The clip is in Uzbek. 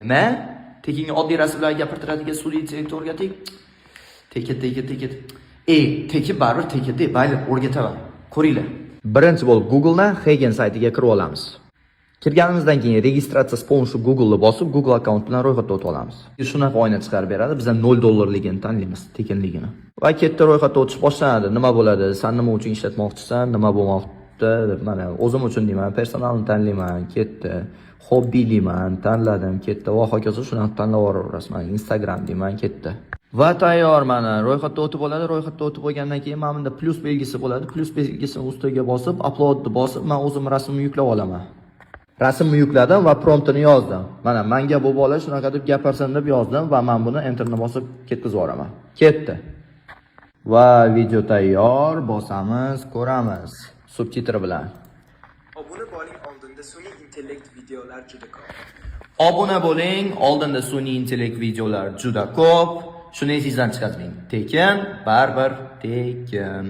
Nima? Tekinga oddiy rasmlarga gapirtiradigan sun'iy intellekt o'rgating. Tekin, tekin, tekin. Ey, tekin baribir tekin de, mayli, o'rgataman. Ko'ringlar. Birinchi bo'lib Google'dan HeyGen saytiga kirib olamiz. Kirganimizdan keyin "Регистрация с помощью Google'ni bosib, Google akkaunt bilan ro'yxatdan o'tib olamiz. Shunaqa oyna chiqarib beradi. Biz 0 dollarligini tanlaymiz, tekinligini. Va ketdi, ro'yxatdan o'tish boshlanadi. Nima bo'ladi? San nima uchun ishlatmoqchisan? Nima bo'lmoqda? Deb mana o'zim uchun deyman, personalni tanlayman, ketdi. Hobbi deyman, tanladim, ketdi. Va hokazo, shunaqa tanlab yuboraverasiz. Mana Instagram deyman, ketdi. Va tayyor, mana ro'yxatdan o'tib oladi. Ro'yxatdan o'tib olgandan keyin mana bunda plyus belgisi bo'ladi. Plyus belgisini ustiga bosib, uploadni bosib, men o'zim rasmimni yuklab olaman. Rasmni yukladim va promptini yozdim. Mana menga bu bola shunaqa deb gapirsin deb yozdim va men buni enterni bosib ketkazib yuboraman. Ketdi. Va video tayyor, bosamiz, ko'ramiz subtitr bilan. Obuna bo'ling, oldinda sun'iy intellekt videolar juda ko'p. Obuna bo'ling, oldinda sun'iy intellekt videolar juda ko'p. Shuni esingizdan chiqarmang. Tekin, baribir tekin.